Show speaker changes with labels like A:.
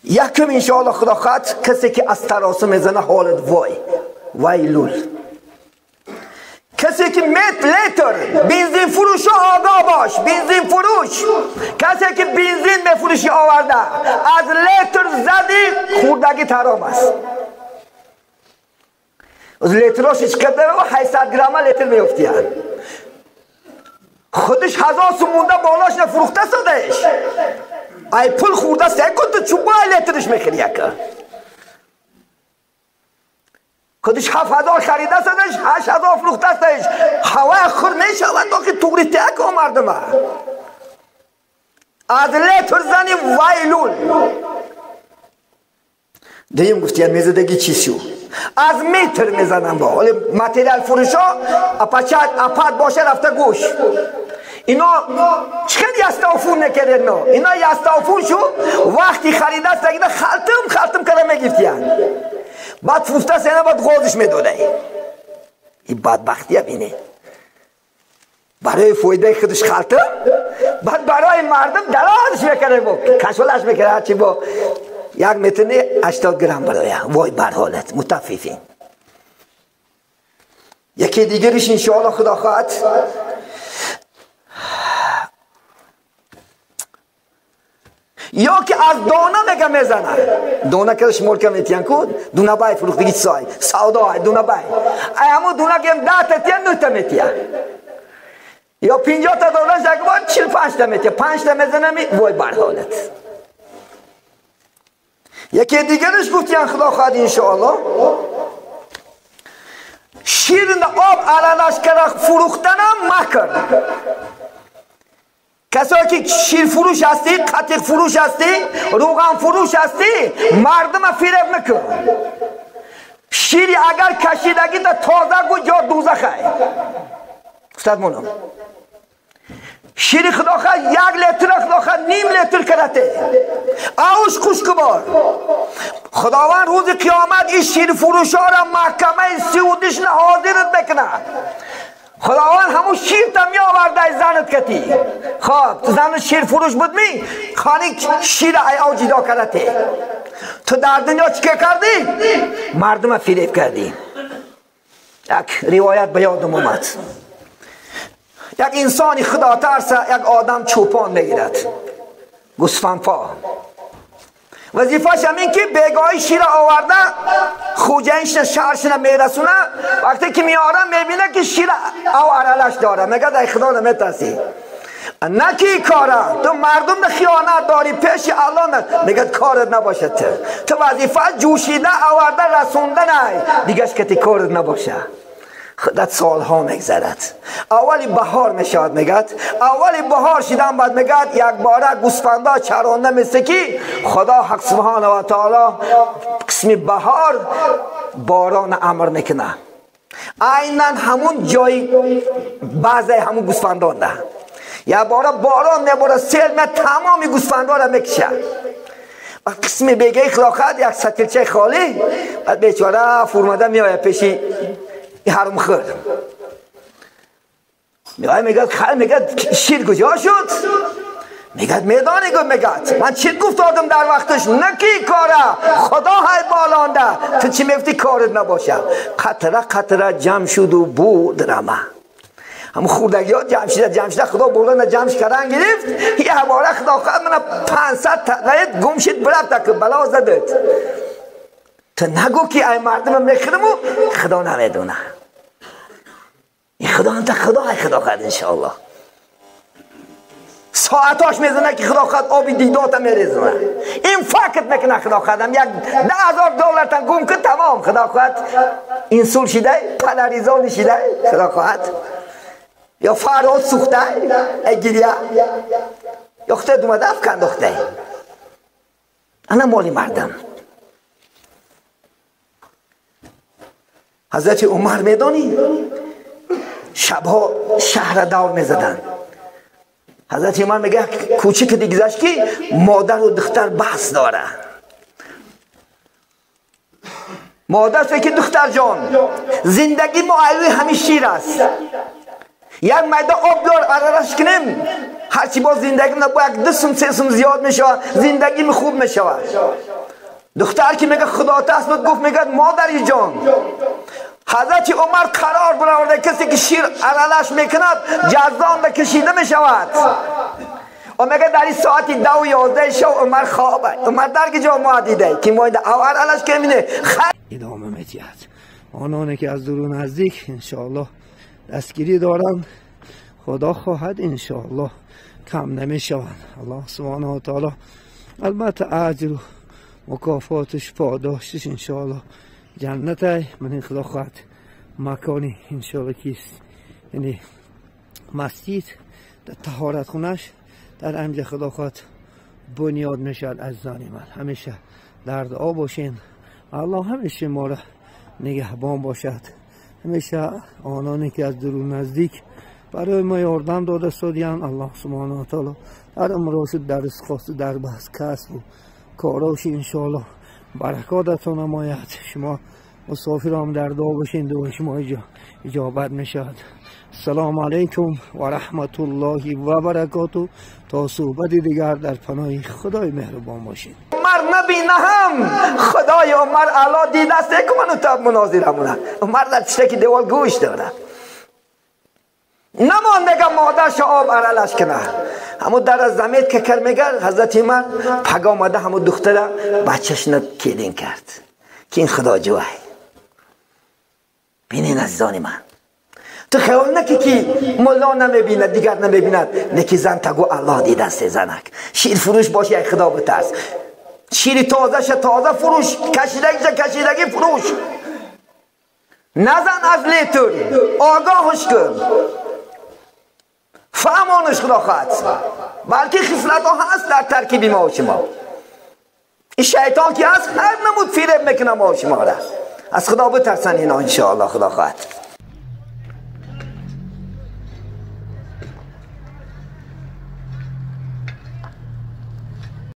A: یکم انشاءالله خدا خواهد کسی که از تراسه میزنه حالت وای ویلول. کسی که مت لیتر بنزین فروش آگاه باش، بنزین فروش، کسی که بنزین میفروشی آورده از لیتر زدی خوردگی ترام است. از لیتراش چقدر 800 گرم لیتر میافتیان. خودش 1000 سوم مونده بالاش نفروخته سادهش. ای پول خورده است کن تو چوبا لیترش میخری یک. خودش 7000 خریده سادهش 8000 فروخته استش. هوای خور میشود تا که توری تک مردم. از لیتر زنی ویلول. دیم گفتیان میزدگی چی شو؟ از متر میزنم با ولی متریال فروشا اپاد باشه رفته گوش. اینا چقدر یستافون نکردن نه اینا یستافون شو وقتی خریده است دیگه خلطم کرده میگفتیان. بعد فروخته سینه بعد غازش میداده. این بدبختیه بینه. برای فایده خودش خلطم بعد برای مردم درازش میکرده با کشولش میکرده هرچی با یک متر 80 گرم برای وای بر حالت متففین. یکی دیگرش انشاءالله خدا خواهد یا که از دانه میگه میزنه دانه که شمال که میتین کو دونه بای فروختگی سای سودا دونه بای همون دونه که 10 تا تیان 9 تا میتیه یا 50 تا دانه یک بار 45 تا میتیه 5 تا میزنه می وای بر حالت. یکی دیگرش گفتیان خدا خواهد انشاءالله شیرین آب علالش کرده فروختنم مکر. کسایی که شیر فروش هستی، قطیق فروش هستی، روغن فروش هستی، مردم فریب نکن. شیری اگر کشیدگی تا تازه گو جا دوزخه. استاد مونم شیر خدا خواه 1 لیتر خدا خواه نیم لیتر کرده اوش خشک بار. خداوند روز قیامت این شیر فروش ها را محکمه سعودیش نه حاضرت میکنه. خداوند همون شیر تا می آورده زنت کتی. خب زن شیر فروش بود می خانی شیر ای او جدا کرده. تو در دنیا چیکار کردی؟ مردم فریب کردی. یک روایت به یادم اومد. یک انسانی خدا ترسه یک آدم چوپان میگیرد گوسفندپا. وظیفه‌ش هم این که بیگاهی شیر آورده خوجهش شهرش میرسونه. وقتی که میاره میبینه که شیر او ارلش داره میگه ای خدا نمیترسی نه که کاره تو مردم خیانت داری پیش الله نه. میگه کارت نباشه تو وظیفه جوشیده آورده رسونده نه دیگهش که کارت نباشه. خودت سالها میگذرد. اولی بهار میشود میگد اولی بهار شدن بعد میگد یک باره گوسفندا چرانده مثل کی خدا حق سبحانه و تعالی قسم بهار باران امر میکنه. عینا همون جای بعضی همون گوسفندان ده یک باره باران میباره سیل می تمام گوسفندا را میکشه. و قسم بگه خلاقت یک سطلچه خالی بعد بیچاره فرماده میآید پیشی حرم خور میگه میگه خل میگه شیر کجا شد؟ میگه میدانی گفت میگه من چی گفت دادم در وقتش نکی کاره خدا های بالانده تو چی میفتی کارت نباشه. قطره قطره جمع شد و بود رمه هم خوردگی ها جمع شده جمع شده خدا بلند جمع کردن گرفت یه باره خدا خواهد من 500 تا گم شد برفت که بلا زدت. تو نگو که ای مردم میخرم و خدا نمیدونه. این خدا انت خدا خدا خواهد انشاءالله ساعتاش میزنه که خدا خواهد آبی دیدات میریزنه این فکت میکنه خدا خواهدم یک 10,000 دلار تا گم کن تمام خدا خواهد اینسول شده پلاریزان شده خدا خواهد یا فراد سوخته ای گریه یا خودت اومده افکن داخته. انا مالی مردم. حضرت عمر میدانی شبها شهر دور میزدن. حضرت عمر میگه کوچک دیگزش که مادر و دختر بحث داره. مادر که دختر جان زندگی ما ایوی همین شیر است. یک میده آب دار عررش کنیم هرچی با زندگی ما با یک 2 سم 3 سم زیاد میشود زندگی می خوب میشود. دختر که میگه خدا ترس بود گفت میگه مادری جان، حضرت عمر قرار برآورده کسی که شیر عرلش میکند جزان به کشیده میشود. و میگه در این ساعت 2 و 11 شب عمر خوابه. عمر در کجا ما دیده که ما عرلش که می‌بینه
B: ادامه میدهد. آنانی که از دور و نزدیک انشاءالله دستگیری دارند، خدا خواهد انشاءالله کم نمیشوند. الله سبحانه و تعالی البته اجر و مکافاتش پاداشش انشاءالله جنت. من این خدا خواهد مکانی انشاءالله کیست، یعنی مسجد در طهارت خونش در امجه خدا خواهد بنیاد میشد. عزیزان من همیشه در دعا باشین، الله همیشه ما را نگهبان باشد. همیشه آنانی که از دور نزدیک برای ما یاردم داده سودیان، الله سبحانه و تعالی در امراض در رزق در بحث کسب و کاراش انشاءالله برکاتتان نماید. شما مسافر هم در دعا باشین، دعای شما اجابت میشد. السلام علیکم و رحمت الله و برکاته. تا صحبت دیگر در پناه خدای مهربان باشید.
A: عمر نبینه هم خدای عمر اعلی دیده است که منو تا مناظره مونه. عمر در پشت دیوال گوش داره. نمانده که مادرش آب عرلش کنه. همون در از زمین که کر میگه حضرت عمر پگاه آمده همون دختره بچهش کیدین کرد که این خدا جوه. بینین عزیزان من، تو خیال نکی که ملا نمیبیند دیگر نمیبیند، نکی زن تگو الله دیده است. زنک شیر فروش باشی ای خدا بترس، شیر تازه شه تازه فروش، کشیدگی کشیدگی فروش، نزن از لیتر، آگاهش کن، فهمانش خدا خواهد. بلکه خصلت ها هست در ترکیب ما و شما. این شیطان که هست هر نمود فریب میکنه ما و شما را. از خدا بترسن اینا انشاءالله خدا خواهد.